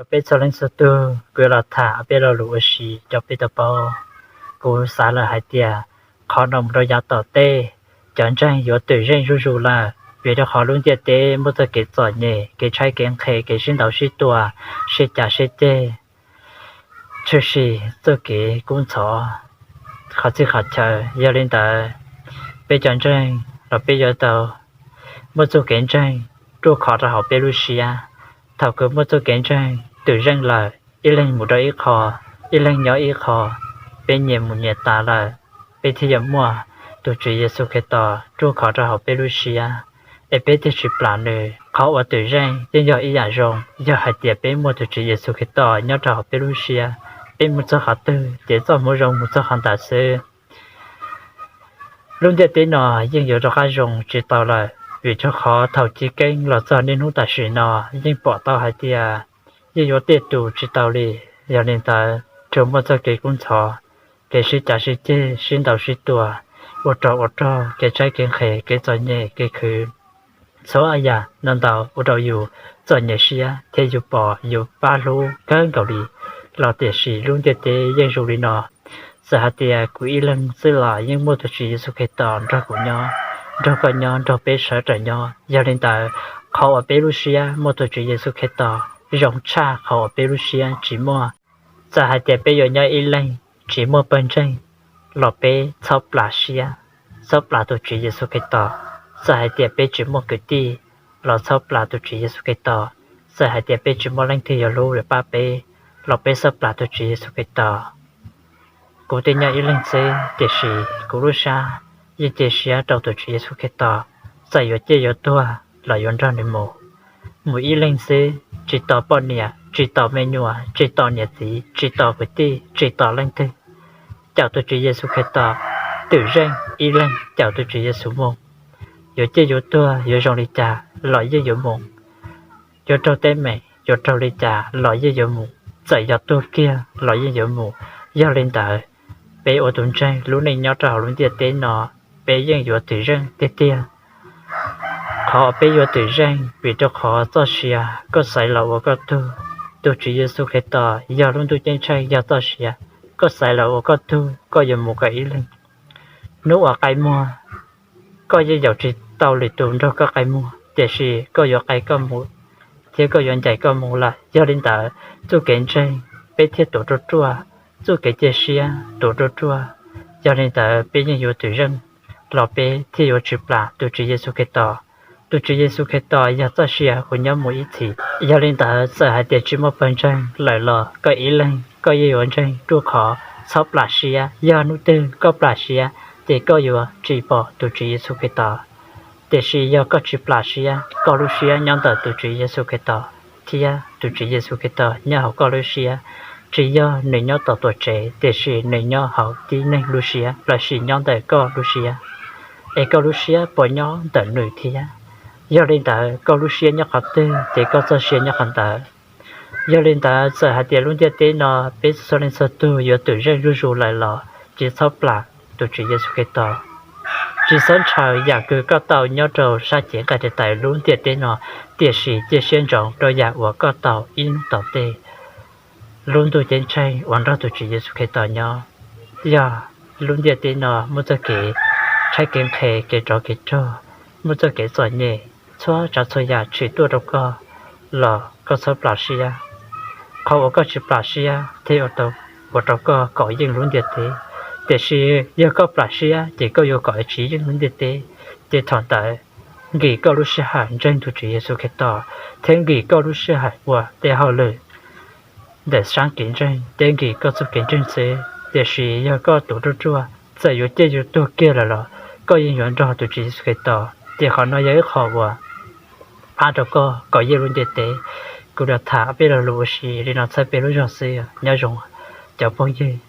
Rau peb txhua leej txhua tug, kuv yuav los tham ob peb lo lus ua si rau peb tau paub. Kuv xav lawm hais tias qhov no mus rau yav tom ntej, cov ntseeg yuav twm zeej zuj zus lawm, vim rau qhov lub ntiaj teb muaj txoj kev txom nyem, kev tshaib kev nqhis, kev sib ntaus sib tua, sib cav sib ceg, tshwm sim txoj kev kub ntxhov, qhov txhia qhov chaw. Yog li ntawd, peb cov ntseeg los peb yuav tau muaj txoj kev ntseeg ruaj khov rau hauv peb lub siab. Thaum kuv muaj txoj kev ntseeg twm zeej lawm, ib leeg mus rau ib qho, ib leeg nyob ib qho, peb nyias mus nyias tas lawm, peb thiaj yuav muaj tus Tswv Yexus Khetos ruaj khov rau hauv peb lub siab, es peb thiaj tsis plam nws. Qhov uas twm zeej yeej yog ib yam zoo, yog hais tias peb muaj tus Tswv Yexus Khetos nyob rau hauv peb lub siab, peb mus txog qhov twg ces txoj hmoov zoo mus txog qhov ntawd xwb. Lub ntiaj teb no yeej yuav rov qab zoo tsis tau lawm, vim rau qhov thaum chiv keeb los txog niaj hnub tam sim no yeej pom tau hais tias yeej yuav tej tus tsis tau li. Yog li ntawd, tsuas muaj txoj kev kub ntxhov, kev sib cav sib ceg, sib ntaus sib tua, ua rog ua rog, kev tshaib kev nqhis, kev txom nyem kev khwv, txhua yam ntau ntau ua rau yus txom nyem siab thiab yus pom yus pab hlub kawg nkaus li. Los tiam sis lub ntiaj teb yeej zoo li no. Txawm hais tias kuv ib leeg xwb los yeej muaj tus Tswv Yexus Khetos nrog kuv nyob, nrog koj nyob, nrog peb sawv daws nyob. Yog li ntawd, qhov uas peb lub siab muaj tus Tswv Yexus Khetos zoo tshaj qhov uas peb lub siab tsis muaj. Txawm hais tias peb yuav nyob ib leeg tsis muaj pawg ntseeg los peb txhob plam siab, txhob plam tus Tswv Yexus Khetos. Txawm hais tias peb tsis muaj kwv tij los txhob plam tus Tswv Yexus Khetos. Txawm hais tias peb tsis muaj leej twg yuav hlub yuav pab peb los peb txhob plam tus Tswv Yexus Khetos. Kuv twb nyob ib leeg xwb, tiam sis kuv lub siab yeej cia siab rau tus Tswv Yexus Khetos. Txawm yuav ciaj yuav tuag los yuav nrog nws mus, mus ib leeg xwb, tsis tos poj niam, tsis tos me nyuam, tsis tos niam txiv, tsis tos kwv tij, tsis tos leej twg. Caum tus Tswv Yexus Khetos, twm zeej ib leeg caum tus Tswv Yexus mus. Yuav ciaj yuav tuag yuav zoo li cas los yeej yuav mus. Yuav raug teeb meem yuav raug li cas los yeej yuav mus, txawm yog tuag kiag los yeej yuav mus. Yog li ntawd, peb ua tus ntseeg lub neej nyob rau hauv lub ntiaj teb no, peb yeej yuav twm zeej tiag tiag. Qhov peb yuav twm zeej vim rau qhov txoj sia, koj xaiv los ua koj tug, tus Tswv Yexus Khetos yog lub ntuj ceeb tsheej yog txoj sia, koj xaiv los ua koj tug koj yuav mus koj ib leeg. Hnub uas qaij muag, koj yeej yaum tsis tau lwm tus nrog koj qaij muag, tiam sis koj yuav qaij koj mus thiab koj yuav ncaim koj mus lawm. Yog li ntawd, txoj kev ntseeg peb thiaj tuav ruaj ruaj, txoj kev cia siab tuav ruaj ruaj. Yog li ntawd, peb yeej yuav twm zeej los peb thiaj yuav tsis plam tus Tswv Yexus Khetos. Tus Tswv Yexus Khetos yog txoj sia uas nyob mus ib txhis. Yog li ntawd, txawm hais tias tsis muaj pawg ntseeg lawm los koj ib leeg koj yeej yuav ntseeg ruaj khov, txhob plam siab. Yog hnub twg koj plam siab ces koj yuav tsis pom tus Tswv Yexus Khetos. Tiam sis yog koj tsis plam siab, koj lub siab nyob ntawm tus Tswv Yexus Khetos, thiab tus Tswv Yexus Khetos nyob hauv koj lub siab, tsis yog nws nyob tom tuam tsev, tiam sis nws nyob hauv tib neeg lub siab lossis nyob ntawm koj lub siab, es koj lub siab puas nyob ntawm nws thiab. Yog li ntawd, koj lub siab nyob qhov twg ces koj txoj sia nyob qhov ntawd. Yog li ntawd, txawm hais tias lub ntiaj teb no peb txhua leej txhua tug yuav twm zeej zuj zus lawm los tsis txhob plam tus Tswv Yexus Khetos. Tsis txhob ntshaw yam kws koj tau nyob rau sab cev nqaij tes taw lub ntiaj teb no, tiam sis cia siab ntsoov rau yam uas koj tau ib hnub tom ntej lub ntuj ceeb tsheej uas nrog tus Tswv Yexus Khetos nyob. Yog lub ntiaj teb no muaj txoj kev tshaib kev nqhis, kev rov kev rog, muaj txoj kev txom nyem, txhua tsav txhua yam tshwm tuaj rau koj los koj txhob plam siab. Qhov uas koj tsis plam siab thiaj ua rau koj kov yeej lub ntiaj teb. Tiam sis yog koj plam siab ces koj yuav kov tsis yeej lub ntiaj teb. Ces thaum ntawd nkim koj lub sij hawm ntseeg tus Tswv Yexus Khetos, thiab nkim koj lub sij hawm ua tej hauj lwm ntawm sab kev ntseeg, thiab nkim koj txoj kev ntseeg xwb. Tiam sis yog koj tuav ruaj ruaj, txawm yuav ciaj yuav tuag kiag lawm los koj yeej yuav nrog tus Tswv Yexus Khetos. Ces qhov no yog ib qho uas pab rau koj kov yeej lub ntiaj teb. Kuv los tham peb lo lus ua si li no txhawb peb lub zog xwb, nyob zoo cov phooj ywg.